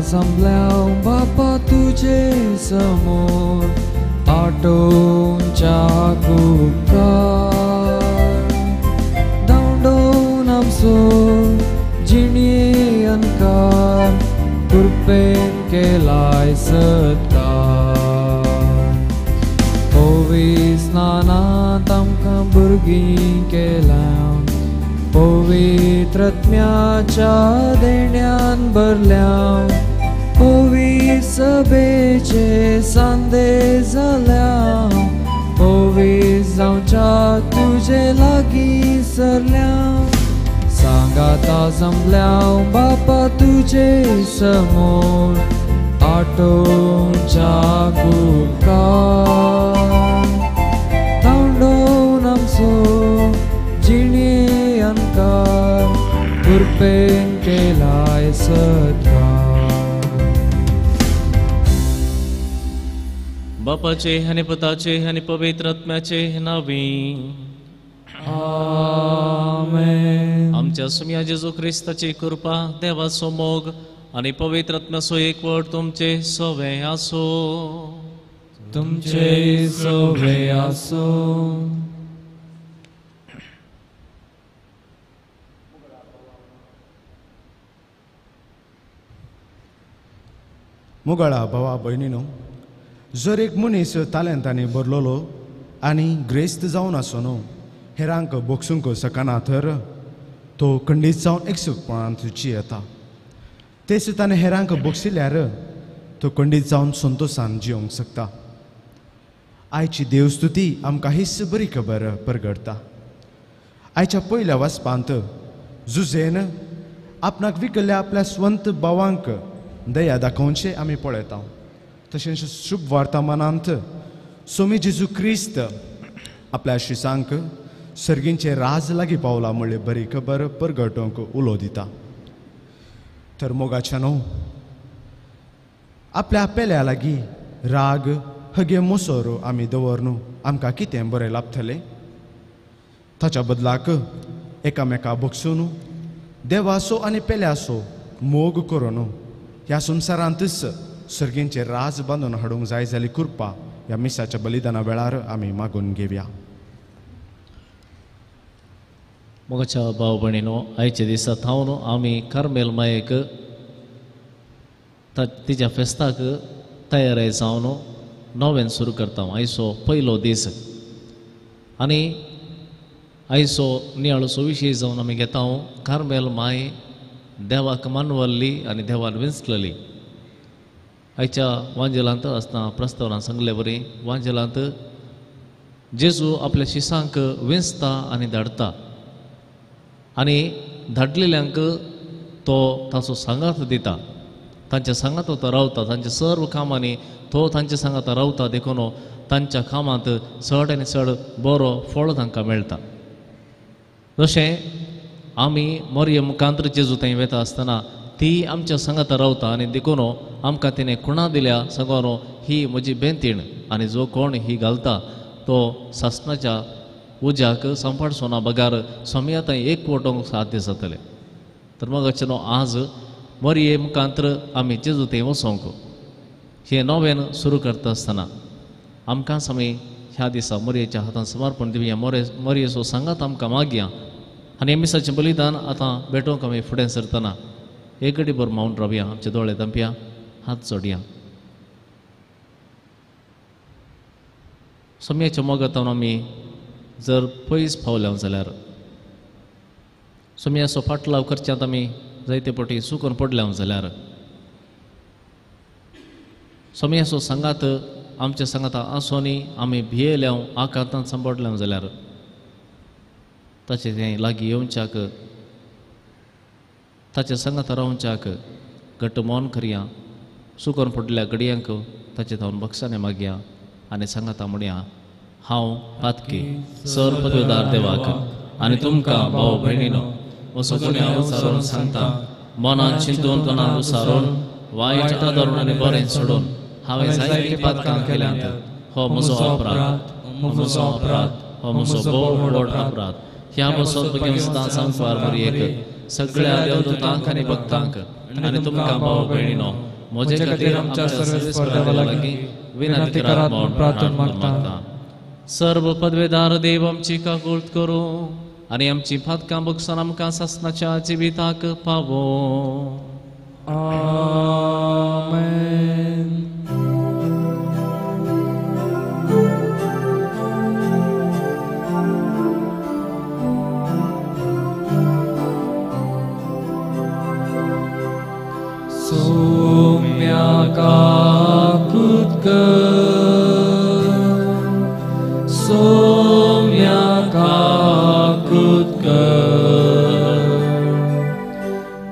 जमल्या बापा तुजे समोर आटोवच्या गुपकार धांवडोवन आमचो जिणे अनकार कृपेन केलाय सत्कार पवित्र स्नानांत आमकां भुरगीं केल्या पवित्र आत्म्याच्या देण्यान भरल्या पवित्र सभेचे सांदे जाल्या पवित्र जावच्या तुजे लागीं सरल्या सांगाता जमल्या बापा तुजे समोर आटोवच्या गुपकार धांवडोवन आमचो जिणे अनकार कृपेन केलाय सत्कार. बापाचे आनी पुताचे आनी पवित्र आत्म्याचे नांवी आमेन. आमच्या सुम्या जेजू क्रिस्ताची कृपा, देवाचो मोग आनी पवित्र आत्म्याचो एकवट तुमचे सवे आसो. तुमचे सवे आसो. मुगळा भावा भयणीनो, जर एक मनीस तालेंतांनी भरलेलो आनी ग्रेस्त जावन आसो न्हू हेरांक बोगसूंक शकना तर तो खंडीत जावन एकसुकपणांत जियेता. तेच ताणें हेरांक बोगसिल्यार तो खंडीत जावन संतोशान जियोंक शकता. आयची देवस्तुती आमकां हीच बरी खबर परगडटा. आयच्या पयल्या वाचपांत जुझेन आपणाक विकल्ल्या आपल्या स्वंत भावांक दया दाखोवचें आमी पळयता. तशेंच शुभ वर्तमानांत स्वामी जेजू क्रिस्त आपल्या शिसांक सर्गींचे राज लागीं पावला म्हणले बरी खबर परगटोवंक उलो दिता. तर मोगाच्या न्हू आपल्या पेल्या लागीं राग हगे मोसोर आमी दवर न्हू आमकां कितें बरें लाभतलें? ताच्या बदलाक एकामेका बगसून देवाचो आनी पेल्याचो मोग करून ह्या संवसारांतच सर्गींचे राज बांदून हाडूंक जाय जाली कृपा ह्या मिसाच्या बलिदाना वेळार आमी मागून घेवया. मोगाच्या भाव भयणीनो, आयच्या दिसा थावन आमी कार्मेल मायेक तिच्या फेस्ताक तयार जावन नोवेन सुरू करता. आयचो पयलो दीस आनी आयचो नियाळचो विशय जावन आमी घेता कार्मेल माय देवाक मानवल्ली आनी देवान विंचलेली. आयच्या वांजेलांत आसतना प्रस्तावना सांगले बरी वांजेलांत जेजू आपल्या शिसांक विंचता आनी धाडटा आनी धाडलेल्यांक तो ताचो सांगात दिता. तांच्या सांगात तो रावता, तांच्या सर्व कामांनी तो तांच्या सांगात रावता. देखून तांच्या कामांत चड आनी चड बरो फळ तांकां मेळटा. जशें आमी मोरये मुखांत जेजू थंय वेता आसतना ती आमच्या सांगात रावता आनी देखून आमकां तिणें खुणा दिल्या सांगून ही म्हजी बेंतीण आनी जो कोण ही घालता तो सासणाच्या उज्याक सांपाडचो ना बगार स्वामी थंय एक वटोवंक साध्य जातलें. तर मग न्हू आज मोरये मुखांत आमी जेजू थंय वचोंक हें नोवेन सुरू करता आसतना आमकांच आमी ह्या दिसा मोरयेच्या हातान समर्पण दिवया. मोरयेचो सांगात आमकां मागया आनी मिसाचें बलिदान आतां भेटोवंक आमी फुडें सरतना एक घडी भर मावन रावया. आमचे दोळे धांपया, हात जोडया. सोम्याच्या मोगांत आमी जर पयस पावल्या जाल्यार सोम्याचो फाटलाव करच्यांत आमी जायते पटी चुकून पडल्या जाल्यार सोम्याचो सांगात आमच्या सांगाता आसोनी आमी भियेल्या आकांतान सांपडल्या जाल्यार ताचे तें लागीं येवच्याक ताचे सांगाता रावच्याक घट्ट मौन करया. चुकून पडल्या घडयांक ताचे धांवन बक्षाने मागया आनी सांगाता म्हणया, हांव पातकी सर पदवीदार देवाक आनी तुमकां भाव भयणीनो असो गुन्यांव सारोवन सांगता, मनान चिंतून तणान उसारून वायट आदरून आनी बरें सोडून हांवें जायतीं पातकां केल्यांत. हो म्हजो अपराध, म्हजो अपराध, हो म्हजो भोव व्हड अपराध. ह्या बसोत भुरग्यांक सदां सांगपार मरयेक सगळ्या देवदूतांक आनी भक्तांक आनी तुमकां भाव भयणीनो म्हजे खातीर आमच्या सर्वेस्पर देवा लागीं विनंती करात म्हूण प्रार्थना मागता. सर्व पदवेदार देव आमची काकूळत करूं आनी आमची फातकां भोगसून आमकां सासणाच्या जिविताक पावो. आमेन. सोम्या काकूत कर, सोम्या काकूत कर,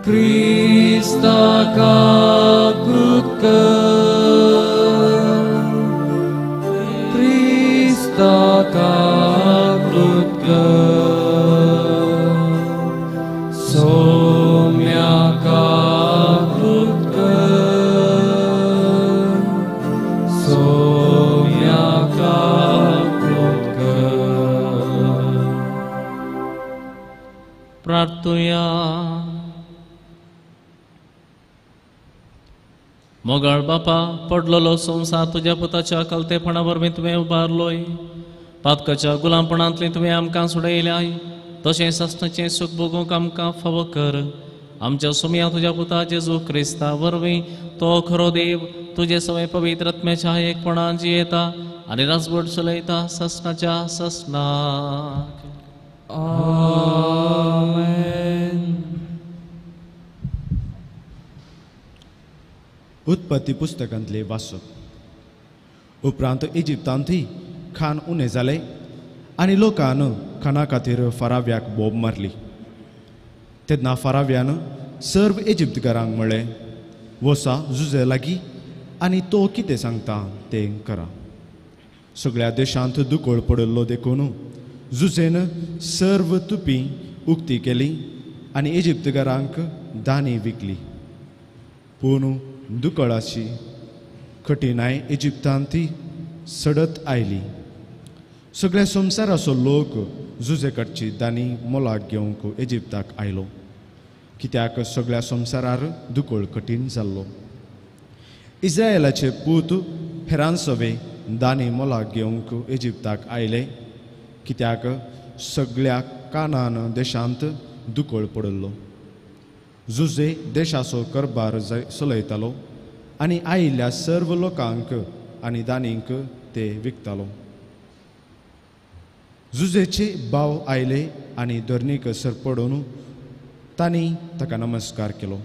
क्रिस्ता काकूत कर, क्रिस्ता काकूत कर, सोम्या काकूत कर, सोम्या काकूत कर. प्रार्थुया. मोगाळ बापा, पडलेलो संवसार तुज्या पुताच्या कलतेपणा वरवीं तुवें उबारलोय. पातकाच्या गुलामपणांतली तुवें आमकां सोडयल्याय. तशें सासणाचें सूख भोगूंक आमकां फावो कर. आमच्या सुमया तुज्या पुता जेजू क्रिस्ता वरवीं तो खरो देव तुजे सवय पवित्र आत्म्याच्या एकपणान जियेता आनी राजवट चलयता सासणाच्या सासणाक. आमेन. उत्पत्ती पुस्तकांतले वाचप. उपरांत इजिप्तांतय खाण उणें जालें आनी लोकान खाणा खातीर फाराव्याक बोब मारली. तेन्ना फाराव्यान सर्व इजिप्तकारांक म्हळें, वसा जुजे लागीं आनी तो कितें सांगता तें करा. सगळ्या देशांत दुकळ पडिल्लो देखून जुजेन सर्व तुपी उक्ती केली आनी इजिप्तकारांक दानी विकली. पूण दुकळाची कठीणाय इजिप्तांत सडत आयली. सगळ्या संवसाराचो लोक जुजे कडची दानी मोलाक घेवंक इजिप्ताक आयलो, कित्याक सगळ्या संवसारार दुकळ कठीण जाल्लो. इस्रायलाचे पूत हेरान सवे दानी मोलाक घेवंक इजिप्ताक आयले, कित्याक सगळ्या कानान देशांत दुकळ पडिल्लो. जुजे देशाचो करबार चलयतालो आनी आयिल्ल्या सर्व लोकांक आनी दानींक ते विकतालो. जुजेचे भाव आयले आनी धरणीक सरपडून तांणी ताका नमस्कार केलो.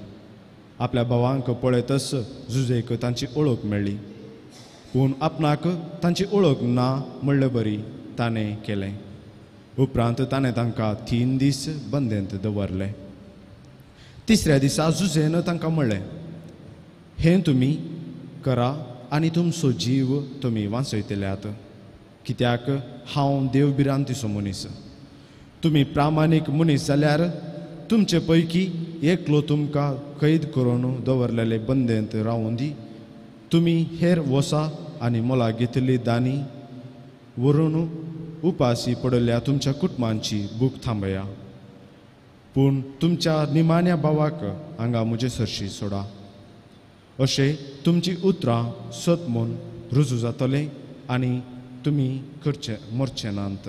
आपल्या भावांक पळयतच जुजेक तांची ओळख मेळ्ळी, पूण आपणाक तांची ओळख ना म्हणले बरी ताणें केलें. उपरांत ताणें तांकां 3 दीस बंदेंत दवरले. तिसऱ्या दिसा जुजेन तांकां म्हणलें, हें तुमी करा आनी तुमचो जीव तुमी वांचयतल्यात, कित्याक हांव देव भिरांतीचो मनीस. तुमी प्रामाणीक मनीस जाल्यार तुमचे पैकी एकलो तुमकां कैद करून दवरलेले बंदेंत रावूं दी. तुमी हेर वसा आनी मोला घेतिल्ली दानी व्हरून उपाशी पडिल्ल्या तुमच्या कुटुंबांची भूक थांबया, पूण तुमच्या निमाण्या भावाक हांगा म्हजे सरशी सोडा. अशें तुमची उतरां सत म्हूण रुजू जातलें आनी तुमी करचे मरचे नात.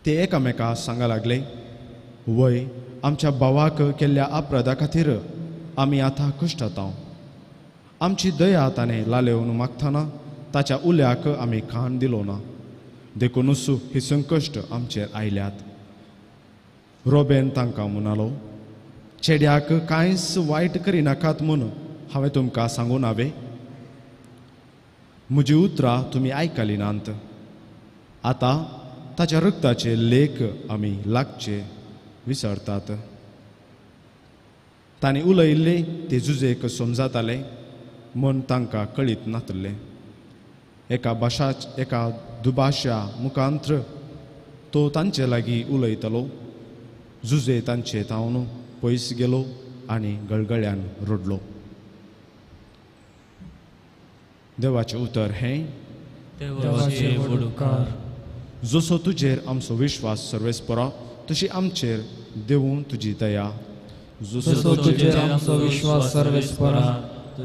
ते एकामेका सांगा लागले, वय आमच्या भावाक केल्ल्या अपराधा खातीर आमी आतां कश्टता. आमची दया ताणें लालेवन मागतना ताच्या उल्याक आमी कान दिलो ना, देखूनच हे संकश्ट आमचेर आयल्यात. रोबेन तांकां म्हणालो, चेड्याक कांयच वायट करिनाकात म्हूण हांवें तुमकां सांगू नावे? म्हजी उतरां तुमी आयकली नात. आतां ताच्या रक्ताचे लेख आमी लागचे विसरतात. तांणी उलयिल्ले ते जुजेक समजाताले म्हूण तांकां कळीत नातलें. एका भाशा एका दुभाश्या मुखांत्र तो तांचे लागीं उलयतालो. जुजे तांचे तावन पयस गेलो आनी गळगळ्यान रडलो. देवाचें उतर हें देवाचे व्हड उपकार. जसो तुजेर आमचो विश्वास सर्वेस्परा, तशी आमचेर देवूं तुजी दया. जसो तुजेर आमचो विश्वास सर्वेस्परा,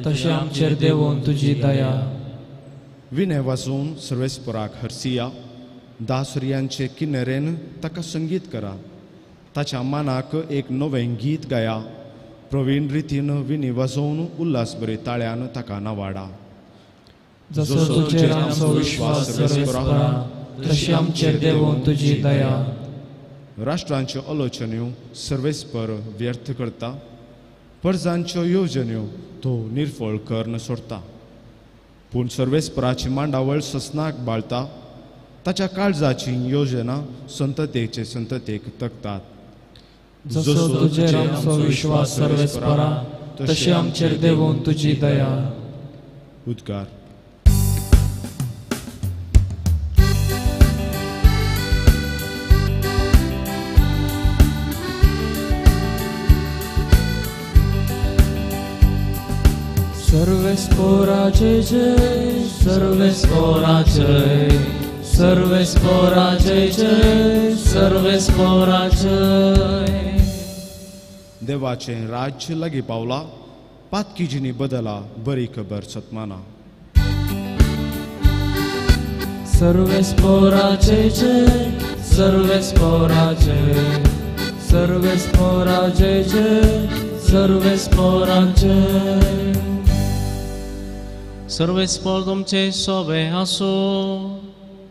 तशी आमचेर देवून तुजी दया. विनय वाजोवन सर्वेस्पराक हरसिया, दासुर्यांचे किन्नरेन ताका संगीत करा, ताच्या मानाक एक नवें गीत गाया, प्रवीण रितीन विनी वाजोवन उल्हास बरे ताळ्यान ताका नावाडा. जसो तुजेर आमचो विश्वास सर्वेस्परा तशी आमचेर देवून तुजी दया. राष्ट्रांच्यो आलोचन्यो सर्वेस्पर व्यर्थ करता, परजांच्यो येवजण्यो तो निर्फळ कर्ण सोडता. पूण सर्वेस्पराची मांडावळ ससनाक बाळता, ताच्या काळजाची योजना संततेचे संततेक तकतात. जसो तुजेर आमचो विश्वास सर्वेस्परा तशी आमचेर देवून तुजी दया. उद्गार. सर्वेस्परा जय जय, सर्वेस्परा जय, सर्वेस्परा जय जय, सर्वेस्परा जय. देवाचें राज्य लागीं पावला, पातकी जिनी बदला बरी खबर सतमाना. सर्वेस्परा जय जय, सर्वेस्परा जय, सर्वेस्परा जय जय, सर्वेस्परा जय. सर्वेस्पर तुमचे सोबे आसो,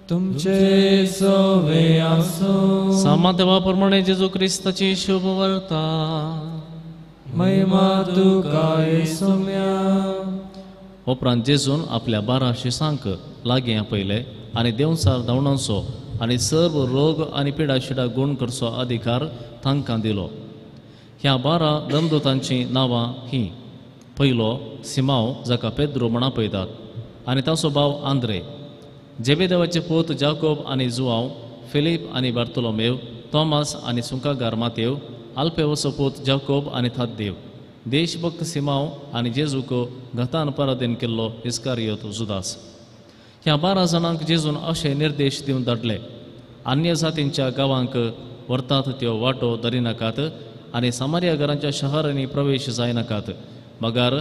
तुमचे सोबे आसो. सामा देवा प्रमाणे जेजू क्रिस्ताची शुभ वार्ता. महिमा तुका येसुम्या. उपरांत जेजून आपल्या 12 शिसांक लागीं आपयले आनी देंवचार धांवणांचो आनी सर्व रोग आनी पिडाशिडा गुण करचो अधिकार तांकां दिलो. ह्या 12 दमदूतांचीं नांवां हीं: पयलो सिमांव, जाका पेद्रो म्हण आपयतात, आनी ताचो भाव आंद्रे, जेबेदेवाचे पूत जाकोब आनी जुआंव, फिलीप आनी बार्तोलोमेव, तॉमास आनी सुंकागार मातेव, आल्पेवसो पूत जाकोब आनी थाद्देव, देशभक्त सिमांव आनी जेजूक घतान पराधीन केल्लो इस्कारियोत जुदास. ह्या 12 जाणांक जेजून अशे निर्देश दिवन धाडले: अन्य जातींच्या गांवांक व्हरतात त्यो वाटो धरिनाकात आनी सामार्या घरांच्या शहरांनी प्रवेश जायनाकात, मगर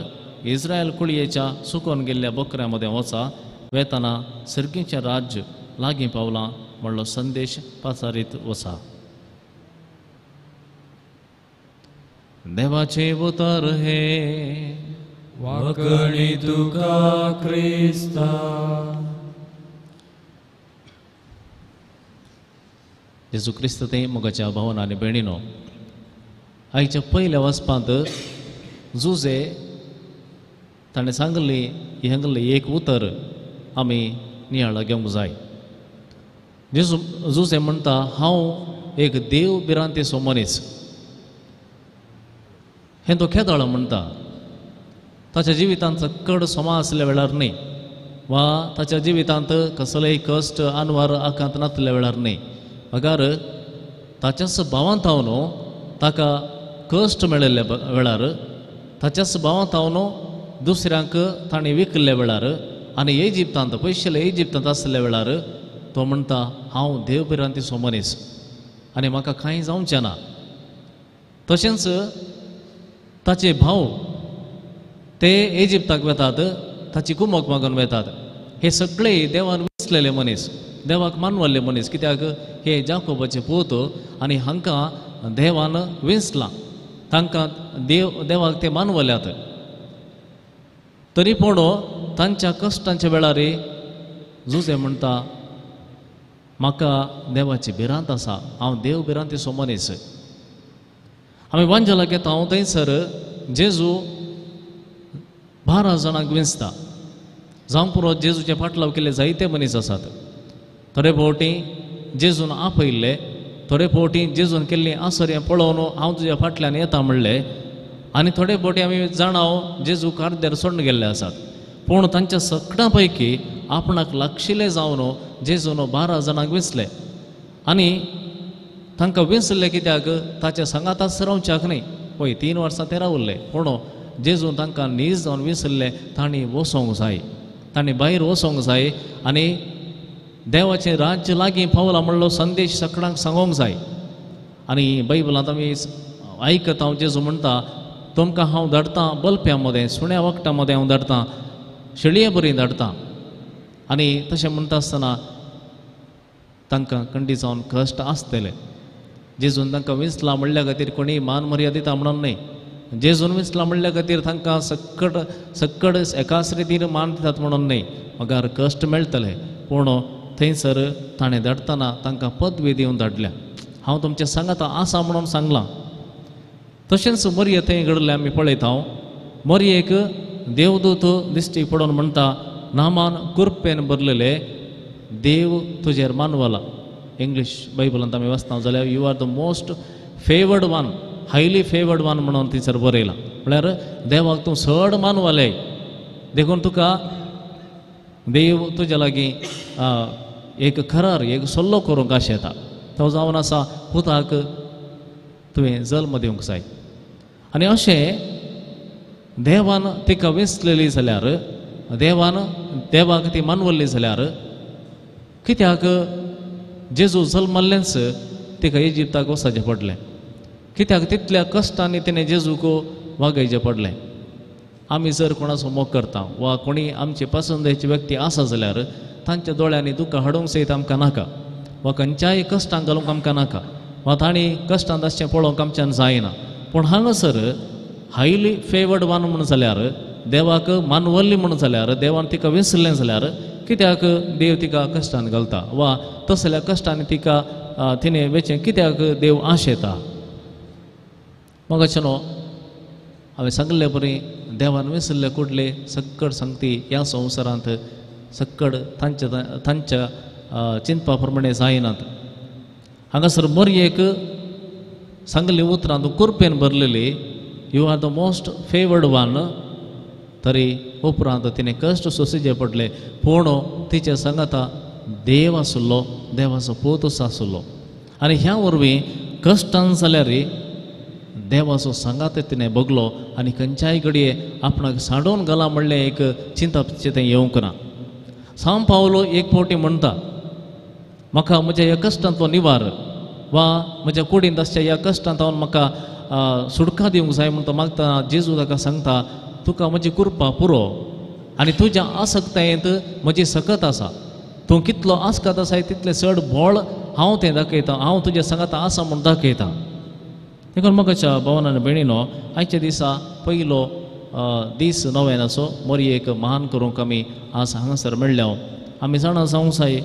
इस्रायल कुळयेच्या सुकोन गेल्ल्या बोकऱ्यां मदें वचा, वेतना सर्गीचें राज्य लागीं पावलां म्हणलो संदेश पाचारीत वचा. देवाचें उतर हें. वाकणी तुका क्रिस्ता. जेजू क्रिस्त ते मोगाच्या भावन आनी भयणीनो, आयच्या पयल्या वचपांत जुजे ताणें सांगली हांगले एक उतर आमी नियाळ घेवंक जाय. जेजू जुजे म्हणटा, हांव एक देव भिरांतेचो मनीस. हें तो खेदाळ म्हणटा. ताच्या जिवितांत कड सोमा आसल्या वेळार न्ही, वा ताच्या जिवितांत कसलेय कश्ट अनवार आकांत नासल्या वेळार न्ही, मगर ताच्याच भावांत हांव न्हू ताका कश्ट मेळिल्ल्या वेळार, ताच्याच भावांत हांव न्हू दुसऱ्यांक ताणें विकल्ल्या वेळार आनी इजिप्तांत पयशिल्ल्या इजिप्तांत आसल्या वेळार तो म्हणटा, हांव देव भिरांतेचो मनीस आनी म्हाका कांय जावचें ना. तशेंच ताचे भाव ते इजिप्ताक वेतात, ताची कुमक मागून वेतात. हे सगळे देवान विसलेले मनीस, देवाक मानवल्ले मनीस, कित्याक हे जाकोबाचे पूत आनी हांकां देवान विंचलां, तांकां देवाक ते मानवल्यात. तरी पूण तांच्या कश्टांच्या वेळार जुजे म्हणटा, म्हाका देवाची भिरांत आसा, हांव देव भिरांतेचो मनीस. आमी वांजेलाक येता हांव थंयसर जेजू 12 जाणांक विंचता. जावं पुरो जेजूचे फाटलाव केल्ले जायते मनीस आसात. थोडे फावटी जेजून आपयल्ले, थोडे फावटी जेजून केल्लीं आसर्यां पळोवन हांव तुज्या फाटल्यान येता म्हणलें, आनी थोडे फावटी आमी जाणाव जेजू कार्द्यार सोडून गेल्ले आसात. पूण तांच्या सगळ्यां पैकी आपणाक लागशिल्ले जावन जेजून 12 जाणांक विंचले. आनी तांकां विंचले कित्याक ताच्या सांगाताच रावच्याक न्ही, पळय 3 वर्सां ते रावल्ले, पूण जेजून तांकां नीज जावन विंचल्ले. तांणी वचोंक जाय, तांणी भायर वचोंक जाय आनी देवाचें राज्य लागीं पावलां म्हणलो संदेश सगळ्यांक सांगोंक जाय. आनी बायबलांत आमी आयकता जेजू म्हणटा, तुमकां हांव धाडटां बलप्यां मदें, सुण्या वखदां मदें हांव धाडटां, शेळये बरी धाडटां. आनी तशें म्हणटा आसतना तांकां खंडीत जावन कश्ट आसतले. जेजून तांकां विंचलां म्हणल्या खातीर कोणी मान मर्याद दिता म्हणून न्हय, जेजून विंचलां म्हणल्या खातीर तांकां सक्कड सक्कड एकाच रितीन मान दितात म्हणून न्हय, मगर कश्ट मेळटले. पूण थंयसर ताणें धाडटना तांकां पदवी दिवन धाडल्या, हांव तुमचें सांगाता आसा म्हणून सांगलां. तशेंच मरये थंय घडलें आमी पळयता. मरयेक देवदूत दिश्टी पडून म्हणटा, नामान कुरपेन भरलेले देव तुजेर मानवला. इंग्लीश बायबलांत आमी वाचता जाल्यार you are the most favoured one, highly favoured one म्हणून थंयसर बरयलां. म्हळ्यार देवाक तूं चड मानवले, देखून तुका देव तुज्या लागीं एक करार, एक सल्लो करूंक आशेता. तो जावन आसा पुताक तुवें जल्म दिवंक जाय. आनी अशें देवान तिका वेंचलेली जाल्यार, देवान देवाक ती मानवल्ली जाल्यार कित्याक जेजू जल्मल्लेंच तिका इजिप्ताक वचचें पडलें? कित्याक तितल्या कश्टांनी तिणें जेजूक वागयचें पडलें? आमी जर कोणाचो मोग करता वा कोणी आमचे पसंदेची व्यक्ती आसा जाल्यार तांच्या दोळ्यांनी दुकां हाडूंक सयत आमकां नाका, वा खंयच्याय कश्टांक घालूंक आमकां नाका, वा तांणी कश्टांत आसचें पळोवंक आमच्यान जायना. पूण हांगासर हायली फेवर्ड वन म्हूण जाल्यार, देवाक मानवल्ली म्हूण जाल्यार, देवान तिका विसरलें जाल्यार कित्याक देव तिका कश्टान घालता वा तसल्या कश्टांनी तिका तिणें वेचें कित्याक देव आशेता? मगाचें न्हू हांवें सांगिल्ले परी देवान विसरले कुडले सक्कड सांगती ह्या संवसारांत सक्कड तांच्या तांच्या चिंतपा प्रमाणे जायनात. हांगासर मरयेक सांगली उतरां तूं कुरपेन भरलेली, you are the most favoured one, तरी उपरांत तिणें कश्ट सोंसचे पडले. पूण तिच्या सांगाता देव आसलो, देवाचो पूत आसलो. आनी ह्या वरवीं कश्टान जाल्यार देवाचो सांगात तिणें बगलो आनी खंयच्याय घडये आपणाक सांडोवन घाला म्हणलें एक चिंतप तें येवंक ना. सांव पावलो एक फावटी म्हणटा, म्हाका म्हज्या ह्या कश्टांतलो निवार वा म्हज्या कुडींत आसच्या ह्या कश्टांत हांव म्हाका सुटका दिवंक जाय म्हण तो मागता. जेजू ताका सांगता, तुका म्हजी कृपा पुरो आनी तुज्या आसक्तायेंत म्हजी सकत आसा, तूं कितलो आसकत आसाय तितलें चड बळ हांव तें दाखयता, हांव तुज्या सांगाता आसा म्हूण दाखयता. देखून म्हज्या भावान आनी भयणीनो, आयच्या दिसा पयलो दीस नव्यानाचो मरयेक महान करूंक आमी आज हांगासर मेळ्ळ्या. आमी जाणा जावंक जाय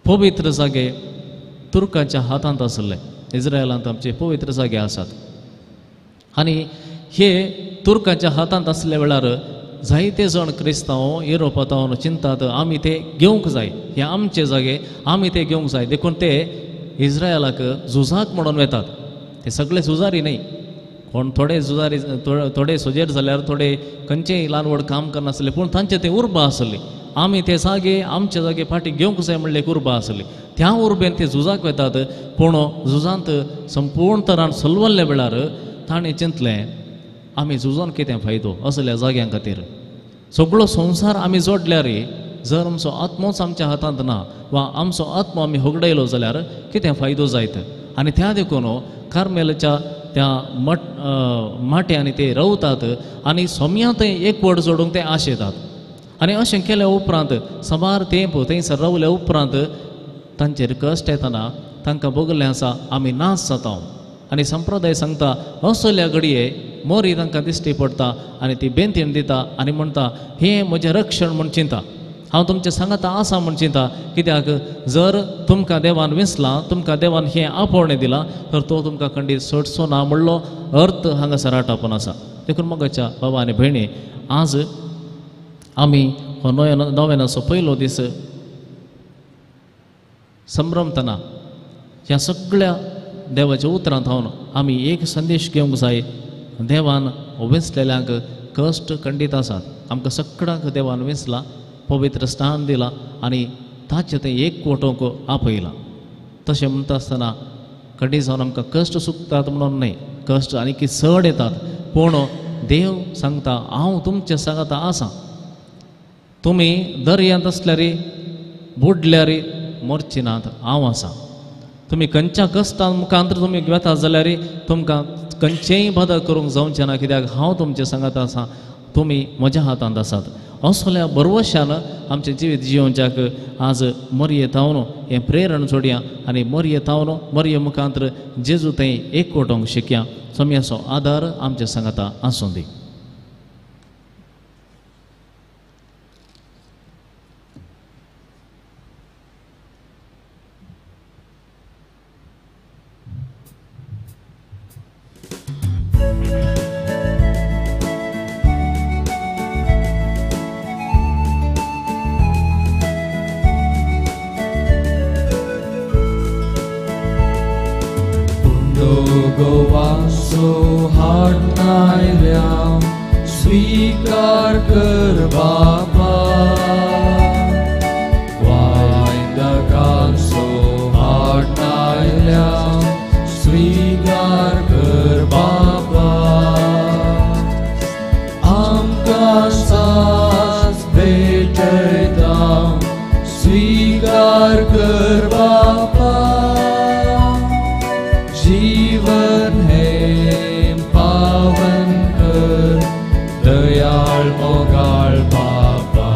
पवित्र जागे तुर्काच्या हातांत आसले, इस्रायलांत आमचे पवित्र जागे आसात. आनी हे तुर्काच्या हातांत आसल्या वेळार जायते जाण क्रिस्तांव युरोपांत चिंतात आमी ते घेवंक जाय, हे आमचे जागे आमी ते घेवंक जाय. देखून ते इस्रायलाक झुजाक म्हणून वेतात. ते सगळे झुजारी न्हय, कोण थोडे झुजारी, थोडे सोजेर जाल्यार थोडे खंयचेय ल्हान व्हड काम करनासले, पूण तांचे ते उर्बा आसली, आमी ते जागे आमचे जागे फाटीं घेवंक जाय म्हणले एक उर्बा आसली. त्या उर्बेन ते झुजाक वेतात. पूण झुजांत संपूर्ण तरान सलवल्ल्या वेळार ताणें चिंतलें आमी झुजोन कितें फायदो असल्या जाग्यां खातीर? सगळो संवसार आमी जोडल्यार जर आमचो आत्मोच आमच्या हातांत ना वा आमचो आत्मो आमी होगडायलो जाल्यार कितें फायदो जायत? आनी त्या देखून कार्मेलाच्या त्या माट्यांनी ते रावतात आनी सोम्या थंय एकवट जोडूंक ते आशेतात. आनी अशें केल्या उपरांत साबार तेंप थंयसर रावल्या उपरांत तांचेर कश्ट येतना तांकां भोगलें आसा आमी नाश जाता. आनी संप्रदाय सांगता असल्या घडये मोरी तांकां दिश्टी पडटा आनी ती बेंतीन दिता आनी म्हणटा हें म्हजें रक्षण म्हूण चिंता, हांव तुमचें सांगाता आसा म्हूण चिंता. कित्याक जर तुमकां देवान विंचलां, तुमकां देवान हें आपोवणें दिलां तर तो तुमकां खंडीत सोडचो ना म्हणलो अर्थ हांगासर आटापून आसा. देखून मोगाच्या बाबा आनी भयणी, आज आमी हो नव्यानाचो पयलो दीस संभ्रमतना ह्या सगळ्या देवाच्या उतरांत हांव आमी एक संदेश घेवंक जाय. देवान वेंचलेल्यांक कश्ट खंडीत आसात. आमकां सगळ्यांक देवान वेंचलां, पवित्र स्थान दिलां आनी ताचें तें एक वटोवंक आपयलां. तशें म्हणटा आसतना खंडीत जावन आमकां कश्ट सुकतात म्हणून न्हय, कश्ट आनीक चड येतात. पूण देव सांगता हांव तुमचें सांगाता आसा, तुमी दर्यांत आसल्यार बुडल्यार मरची नात, हांव आसा. तुमी खंयच्या कश्टान मुखांतर तुमी वेता जाल्यार तुमकां खंयचेय बादा करूंक जावचें ना, कित्याक हांव तुमचे सांगात आसा, तुमी म्हज्या हातांत आसात. असल्या भरवशान आमचें जिवीत जियोवच्याक आज मरये थावन हें प्रेरण सोडया आनी मरये थावन मरये मुखांतर जेजू थंय एकवटोवंक शिकया. सोम्याचो आदार आमच्या सांगाता आसूं दी. स्वीकार कर बापा, वायदकांचो हाडनायल्या स्वीकार कर बापा, आमकां सास भेटयता स्वीकार कर बापा, जीवन हे पावन कर दयाळ मोगाळ बापा,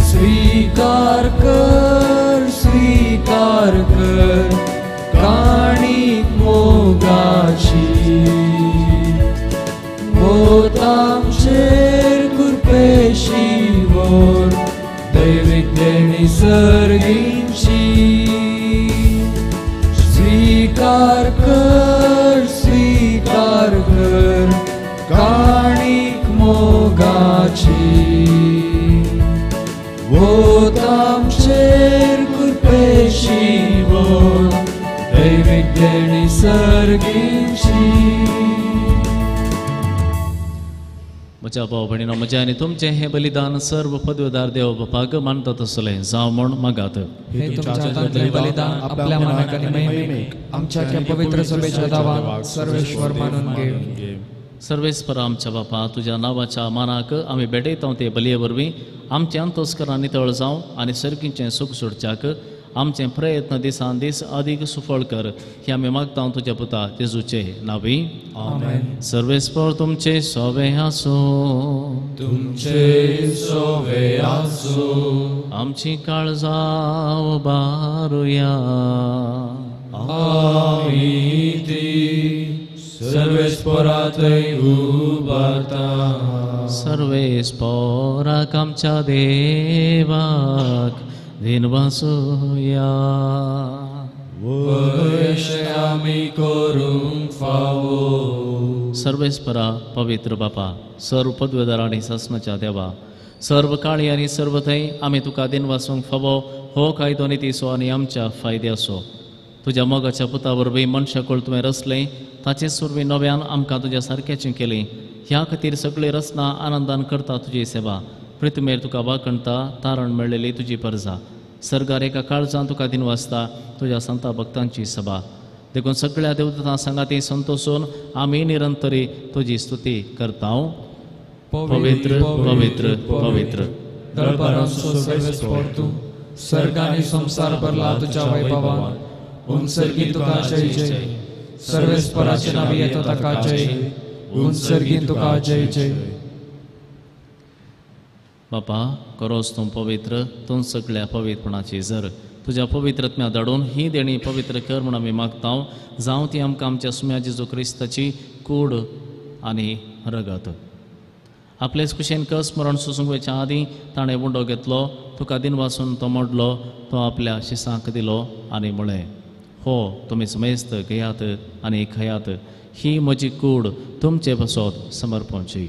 स्वीकार कर स्वीकार कर काणीक मोगाची, मोतामचेर कृपेशी वोर दैवीक देणी सर्गींची, स्वीकार कर स्वीकार कर काणीक मोगाची, वोतामचेर कृपेशी वोर दैवीक देणी सर्गींची. म्हज्या भाव भयणीनो, म्हजें आनी तुमचें हें बलिदान सर्व पदवेदार देव बापाक मानता तसलें जावं म्हूण मागात. हे तुमच्या हातांतलें बलिदान आपल्या मनाक आनी महिमेक आमच्या ह्या पवित्र सभेच्या दावान सर्वेश्वर मानून घे. सर्वेस्पर आमच्या बापा, तुज्या नांवाच्या मानाक आमी भेटयता ते बलये वरवीं आमचें अंतस्करण नितळ जावं आनी सर्गीचें सूख सोडच्याक आमचें प्रयत्न दिसान दीस अदीक सुफळ कर, हे आमी मागता तुज्या पुता जेजूचे नांवी. आमेन. सर्वेस्पर तुमचे सोवे आसूं, तुमचे सोवे आसूं. आमची काळजां उबारुया. आमी ती सर्वेस्पराथंय उबारता. सर्वेस्पराक आमच्या देवाक दिनवासुया. वयशें आमी करूंक फावो. सर्वेस्परा पवित्र बापा, सर्व पदवेदार आनी सासणाच्या देवा, सर्व काळी आनी सर्व थंय आमी तुका दिनवासूंक फावो हो कायदो नितीचो आनी आमच्या फायद्याचो. तुज्या मोगाच्या पुता वरवीं मनशाकूळ तुवें रचलें, ताचेच वरवीं नव्यान आमकां तुज्या सारक्याचें केलें. ह्या खातीर सगळी रचना आनंदान करता तुजी सेवा. पृथ्वीर तुका वाखणता तारण मेळ्ळेली तुजी परजा. सर्गार एका काळजान तुका दिनवासता तुज्या संता भक्तांची सभा. देखून सगळ्या देवतां सांगाती संतोषून आमी निरंतरी तुजी स्तुती करता. पवित्र पवित्र पवित्र दळपारांचो सर्वेस्पर तूं, सर्ग आनी संवसार भरला तुज्या वैभवान. उंचर्गीन तुका जय जय, सर्वेस्पराचे नांवी येता ताका जय, उंचर्गीन तुका जय जय. बापा, करोस तूं पवित्र, तूं सगळ्या पवित्रपणाची जर तुज्या पवित्रत्म्या धाडून ही देणी पवित्र कर म्हूण आमी मागता. जावं ती आमकां आमच्या सुम्या जेजू क्रिस्ताची कूड आनी रगत. आपलेच कुशेन कस मरण सोसूंक वयच्या आदीं ताणें उंडो घेतलो, तुका दिनवासून तो मोडलो, तो आपल्या शिसांक दिलो आनी म्हळें, हो तुमी समेस्त घेयात आनी खायात, ही म्हजी कूड तुमचे पासत समर्पणची.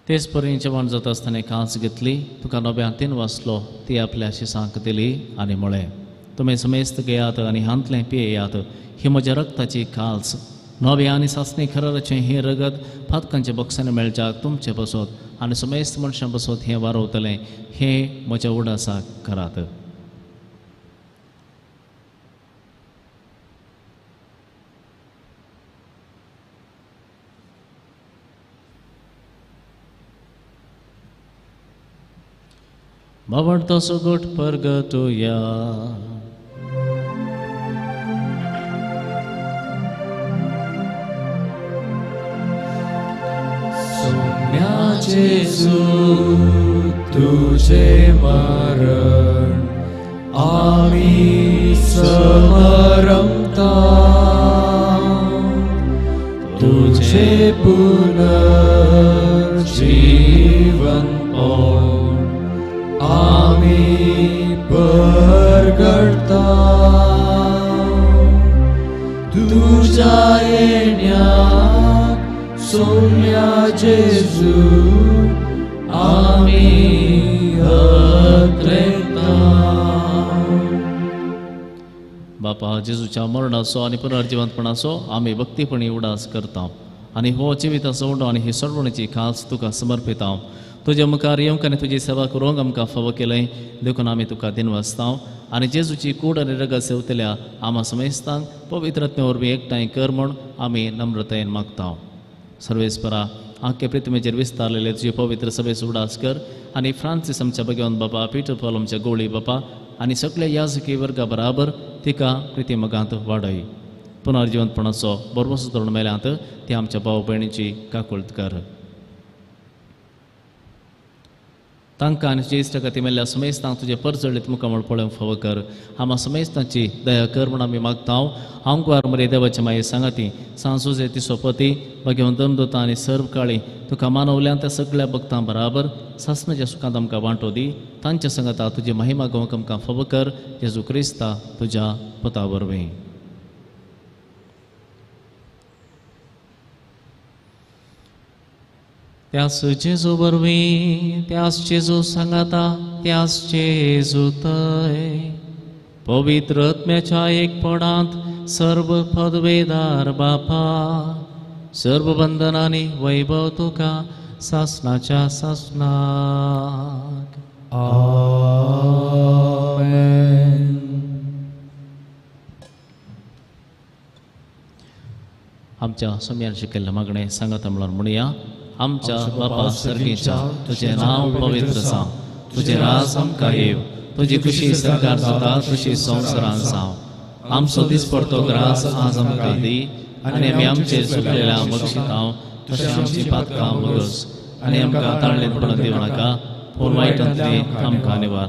तेच परी जेवण जाता आसतना कांच घेतली, तुका नव्यान तीन वाचलो, ती आपल्या शिसांक दिली आनी म्हळें, तुमी समेस्त घेयात आनी हांतलें पियेयात, ही म्हज्या रक्ताची काल्स, नव्या आनी सासणी खराचें हें रगत पातकांच्या बक्षांनी मेळच्याक तुमचें बसत आनी समेस्त मनशां बसत हें वारवतलें, हें म्हज्या उडासाक करात. बाबडतो सुगट परगटुया. सोम्या जेजू तुझे मरण आमी समरमता, तुझे पुनर्जीवन आमी परगटता, तुझ्या येण्याक सोम्या जेजू आमी अत्रेता. बापा जेजूच्या मरणाचो आनी पुनर्जिवंतपणाचो आमी भक्तीपणी उडास करता आनी हो जिविताचो उंडो आनी ही सोडवणीची खास तुका समर्पिता. तुज्या मुखार येवंक आनी तुजी सेवा करूंक आमकां फावो केलें देखून आमी तुका दिनवासता आनी जेजूची कूड आनी रगत सेवतल्या आमा समेस्तांक पवित्र आत्म्या वरवीं एकठांय कर म्हूण आमी नम्रतायेन मागता. सर्वेस्परा आख्खे पृथ्वीचेर विस्तारलेले तुजे पवित्र सभेचो उडास कर आनी फ्रांसीस आमच्या भगवंत बापा, पीटर पॉल आमच्या गोळी बापा आनी सगळ्या याजकी वर्गा बराबर तिका प्रितीमगांत वाडय. पुनर्जिवंतपणाचो बरवसो धरून मेल्यांत ती आमच्या भाव भयणीची काकुळत कर. तांकां आनी तुजे इश्टागती मेल्ल्या समेस्तांक तुजें परजळीत मुखामळ पळोवंक फावो कर. आमा समेस्तांची दया कर म्हूण आमी मागता. आंकवार मरे देवाचे माये सांगाती सांसुजे तिसोपती भगवंत दमदोता आनी सर्व काळी तुका मानवल्यान त्या सगळ्या भक्तां बराबर सासणाच्या सुखांत आमकां वांटो दी. तांच्या सांगाता तुजी महिमा गोवंक आमकां फावो कर. जेजू क्रिस्ता तुज्या पुता वरवीं. त्यास जेजू वरवीं, त्यास जेजू सांगाता, त्यास जेजू तय पवित्र आत्म्याच्या एकपणांत सर्व पदवेदार बापा सर्व बंधनांनी वैभव तुका सासणाच्या सासणाक. आमेन. आमच्या सोम्यान शिकयल्लें मागणें सांगाता म्हणून म्हणया. आमच्या बापा सर्गीच्या तुजें नांव पवित्र जावं, तुजें राज आमकां येवं, तुजी खुशी सरकार जाता तशी संवसारान जावं. आमचो दिसपडतो ग्रास आज आमकां दी आनी आमी आमचेर चुकलेल्या बक्षितांव तशें आमची पातकां बगस आनी आमकां ताळणेंत पडून दिवं नाका, पूण वायटांतली आमकां निवार.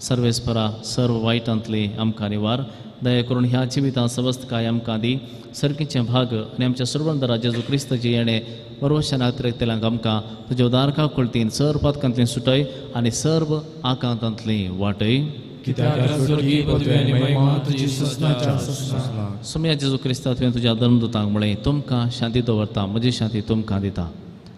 सर्वेस्परा सर्व वायटांतली आमकां निवार. दया करून ह्या जिवितांत सवस्तकाय आमकां दी. सर्गीचें भाग आनी आमच्या सर्वंदरा जेजू क्रिस्ताचें येणें बरोवशान अतिरेकतल्यांक आमकां तुज्या उदार काकुळतीन सर्व पातकांतली सुटय आनी सर्व आकांतांतली वाटय. सोम्या जेजू क्रिस्ता तुवें तुज्या धर्मदूतांक म्हळें, तुमकां शांती दवरता, म्हजी शांती तुमकां दिता.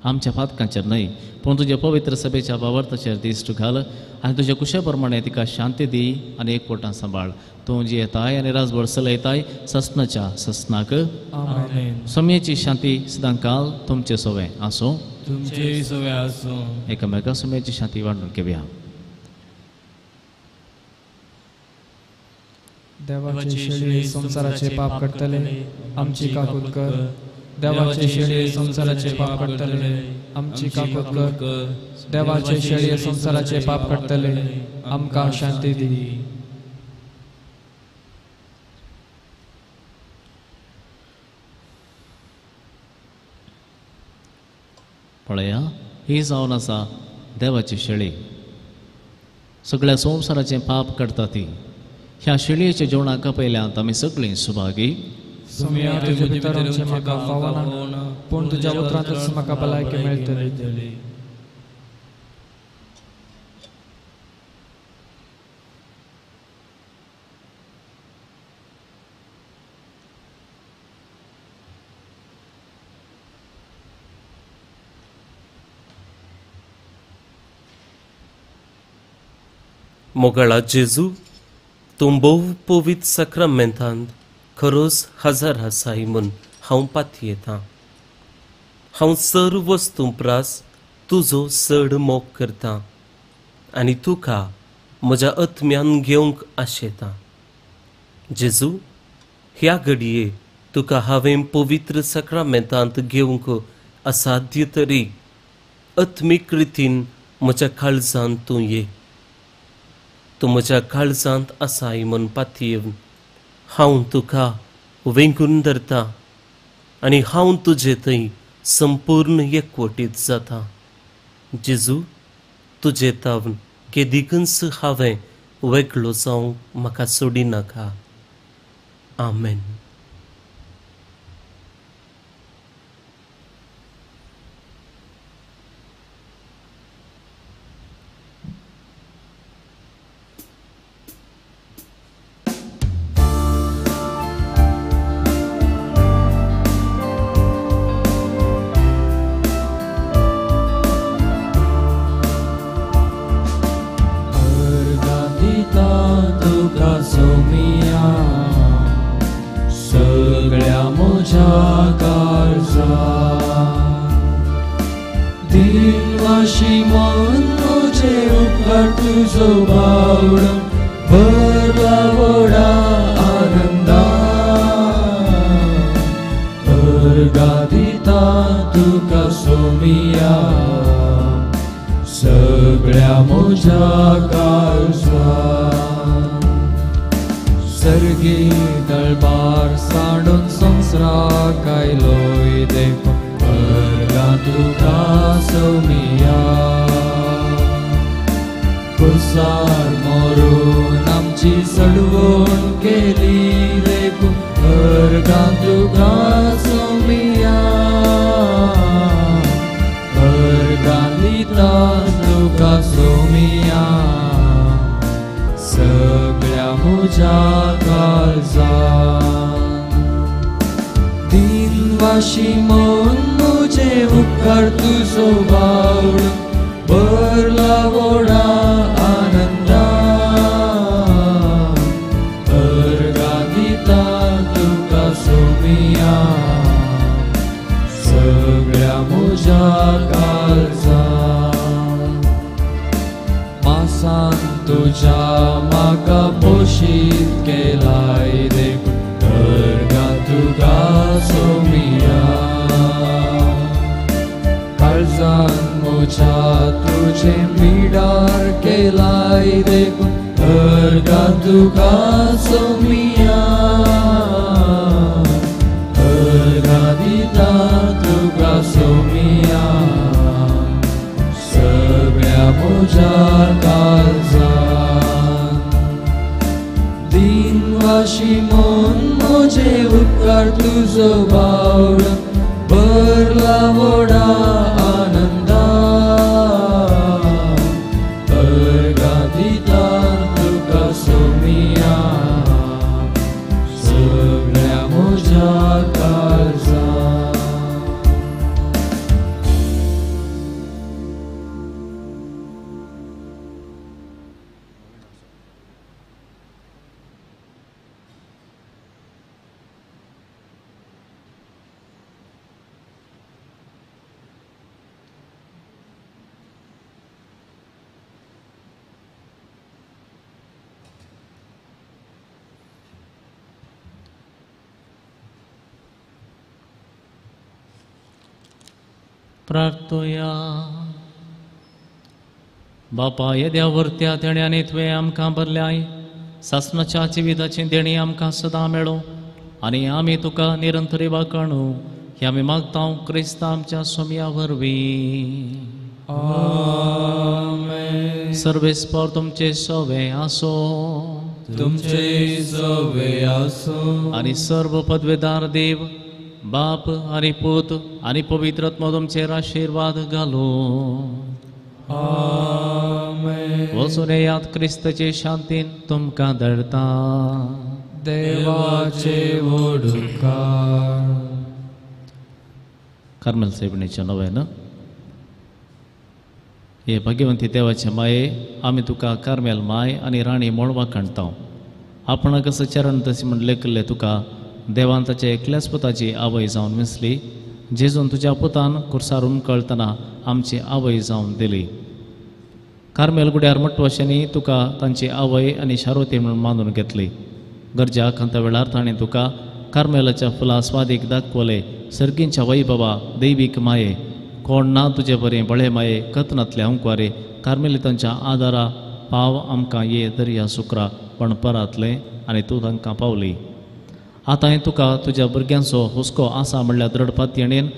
आमच्या पातकांचेर न्हय पूण तुज्या पवित्र सभेच्या भावार्थाचेर दिश्ट घाल आनी तुज्या कुशे प्रमाणे तिका शांती दी आनी एकवटान सांबाळ. तूं जी येताय आनी राजभर चलयताय ससनाच्या ससनाक. सोम्याची शांती सदांकाल तुमचे सोवे आसूं. तुमचे सोवे आसूं. एकामेका सोम्याची शांती वांटून घेवया. देवाचे शेळी संवसाराचे पाप काडटले आमची काकूत कर. देवाचे शेळी संवसाराचे पाप काडटले आमची काकूत कर. देवाचे शेळी संवसाराचे पाप काडटले आमकां शांती दी. पळया ही जावन आसा देवाची शेळी, सगळ्या संवसाराचें पाप काडटा ती. ह्या शेळयेच्या जेवणाक पयल्यांत आमी सगळीं सुभागी. सोम्या तुजे भितर आमचें म्हाका फावना, पूण तुज्या उतरांतच म्हाका भलायकी मेळटली. मोगाळा जेजू, तूं भोव पवित्र साक्रामेंतांत खरोच हजार आसाय म्हूण हांव पातयेतां. हांव सर्व वस्तूं प्रास तुजो चड मोग करतां आनी तुका म्हज्या आत्म्यान घेवंक आशेतां. जेजू, ह्या घडये तुका हांवें पवित्र साक्रामेंतांत घेवंक असाध्य तरी आत्मीक रितीन म्हज्या काळजांत तूं ये. तूं म्हज्या काळजांत आसाय म्हूण पातयेवन हांव तुका वेंगून धरता आनी हांव तुजे थंय संपूर्ण एकवटीत जाता. जेजू, तुजे तावन केदिकूच हांवें वेगळो जावंक म्हाका सोडिनाका. आमेन. प्रार्थोया. बापा, येद्या वर्त्या देण्यांनी तुवें आमकां भरल्याय सासणाच्या जिविताचें देणें आमकां सदां मेळो आनी आमी तुका निरंतरी वाकाणू हे आमी मागता क्रिस्ता आमच्या सोम्या वरवीं. आमेन. सर्वेस्पर तुमचे सवे आसो, तुमचे सवे आसो आनी सर्व पदवेदार देव बाप आनी पूत आनी पवित्र आत्मो तुमचेर आशिर्वाद घालो. आमेन. वचून येयात क्रिस्ताचे शांतीन तुमकां धाडटा. देवाचे वडुकार. कार्मेल सायबिणीचें नवें. हे भाग्यवंती देवाचे माये, आमी तुका कार्मेल माय आनी राणी म्हूण वाखाणता. आपणाक असो चरण तशी म्हूण लेखिल्लें तुका देवान ताच्या एकल्याच पुताची आवय जावन विसली, जेजून तुज्या पुतान कुर्सार उमकळतना आमची आवय जावन दिली. कार्मेल गुड्यार मट्टवाशांनी तुका तांची आवय आनी शारोती म्हणून मानून घेतली. गरज्या आकांता वेळार ताणें तुका कार्मेलाच्या फुलां स्वादीक दाखवले. सर्गींच्या वैभवा दैवीक माये, कोण ना तुजे बरें बळे माये, कथनांतले अंकवारे, कार्मेलितांच्या आदारा पाव आमकां ये दर्या सुक्रा पण परातलें आनी तूं तांकां पावली. आतांय तुका तुज्या भुरग्यांचो हुस्को आसा म्हणल्यार दृढ पातयेन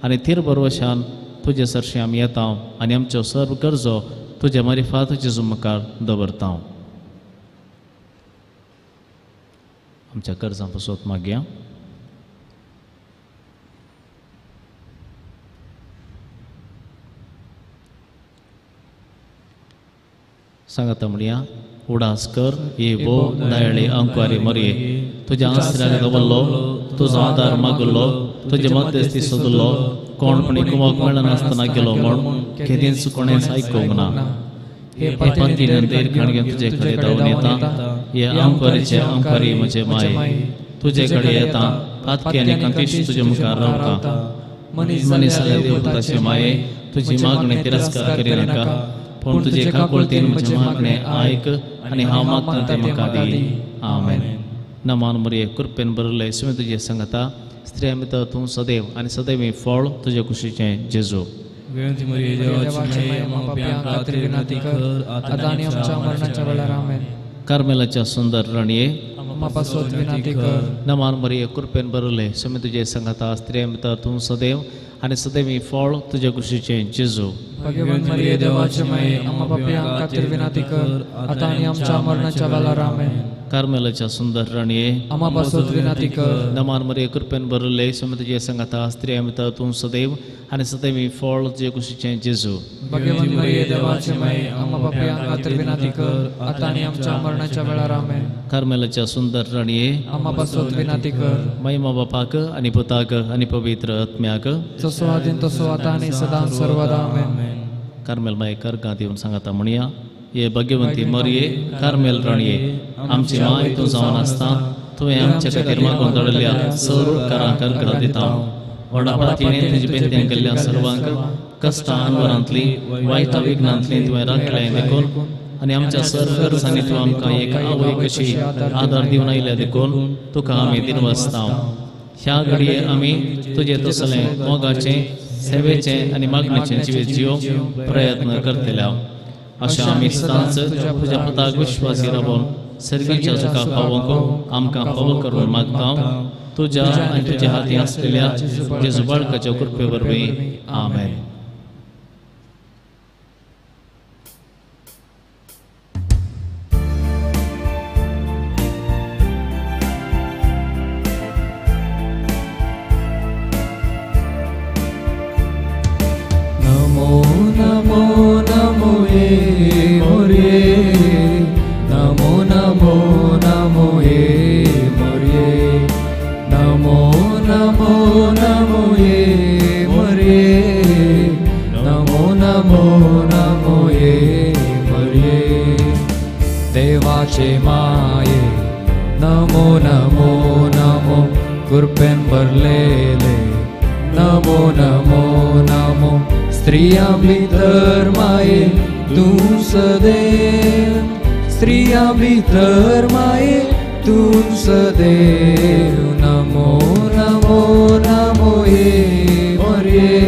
आनी थीर भरवशान तुजे सरशीं आमी येता आनी आमच्यो सर्व गरजो तुजे मारिफात जेजू मुखार दवरता. आमच्या गरजां पसत मागया. सांगाता म्हणया, उडास कर ये भो दयाळी अंकुआरी मरये, तुज्या आसऱ्याक दवरलो, तुजो आदार मागलो, तुजे मध्यस्थी सोदलो, कोण पणी कुमक मेळनासतना गेलो म्हूण केदींच कोणेंच आयकूंक ना. हे पंतीन देर खाण घेवन तुजे कडेन धांवून येता, हे अंकुआरीचे अंकुआरी म्हजे माये, तुजे कडेन येता, पातकी आनी कांतीश तुजे मुखार रावता. मनीस जाल्या देवताचे माये, तुजी मागणी तिरस्कार करिनाका, पूण तुजे काकुळतीन म्हजें मागणें आयक आनी हांव मागता तें म्हाका दी. आमेन. नमान मरये, कृपेन भरिल्ले सुवें तुजें सांगता, स्त्रियां भितर तूं सदैव आनी सदैव फळ तुजे कुशीचें जेजू. कार्मेलाच्या सुंदर राणये, नमान मरये, कृपेन भरिल्ले सुवें तुजें सांगता, स्त्रियां भितर तूं सदैव आनी सदैव फळ तुजे कुशीचें जेजू. भगवान मरिये देवाचे माये, आम्हा पाप्यां खातीर विनंती कर, आता आनी आमच्या मरणाच्या वेळार. आमेन. कार्मेलाच्या सुंदर राणये, आम्हा पासत विनंती कर. नमान मरिये, कृपेन भरिल्ले सुवें तुजे सांगता, स्त्रियां भितर तूं सदैव आनी सदैव फळ तुजे कुशीचें जेजू. भगवान मरिये देवाचे माये, आम्हा पाप्यां खातीर विनंती कर, आता आनी आमच्या मरणाच्या वेळार. आमेन. कार्मेलाच्या सुंदर राणये, आम्हा पासत विनंती कर. महिमा बापाक आनी पुताक आनी पवित्र आत्म्याक, जसो आदीन तसो आता आनी सदां सर्वदा. आमेन. कार्मेल माये करगां दिवन सांगता म्हणया, हे भाग्यवंती मरये, कार्मेल राणये, आमची माय तूं जावन आसता, तुवें आमच्या खातीर मागून दवरिल्ल्या सर्व उपकारांक करगां दिता. व्हडा पातयेन तुजी बेंत्यां केल्ल्या सर्वांक कश्टां अनवरांतली वायटा विघ्नांतली तुवें राखलें देखून आनी आमच्या सर्व गरजांनी तूं आमकां एक आवय कशी आदार दिवन आयल्या देखून तुका आमी दिनवासता. ह्या घडये आमी तुजे तसलें मोगाचें, सेवेचें आनी मागणेचें जिवीत जिवंक प्रयत्न करतले. अशें आमी सदांच तुज्या पुताक विश्वासी रावून सर्गीच्या सुखा पावोवंक आमकां फावो करून मागता, तुज्या आनी तुज्या हाती आसलेल्या जेजू बाळकाच्या कृपे वरवीं. आमेन. माये नमो नमो नमो कृपेन भरलेले, नमो नमो नमो स्त्रियां भितर माये तूं सदैव, स्त्रियां भितर माये तूं सदैव. नमो नमो नमो हे मरिये,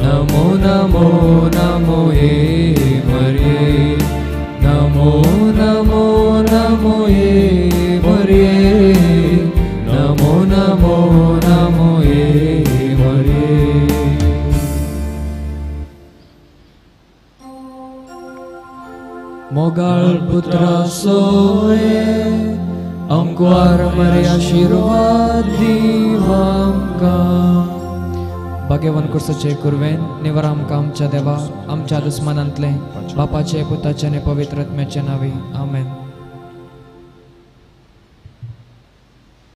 नमो नमो नमो हे मरिये, नमो नमो नमो हे मरिये, नमो नमो नमो हे मरिये. मोगाळ पुत्रा सोये अंकुआर मरे आशीर्वाद दीव आमकां. भाग्यवान कुर्साचे कुरवेन निवर आमकां आमच्या देवा, आमच्या दुस्मनांतले, बापाचे पुताचे आनी पवित्र आत्म्याचे नांवी. आमेन.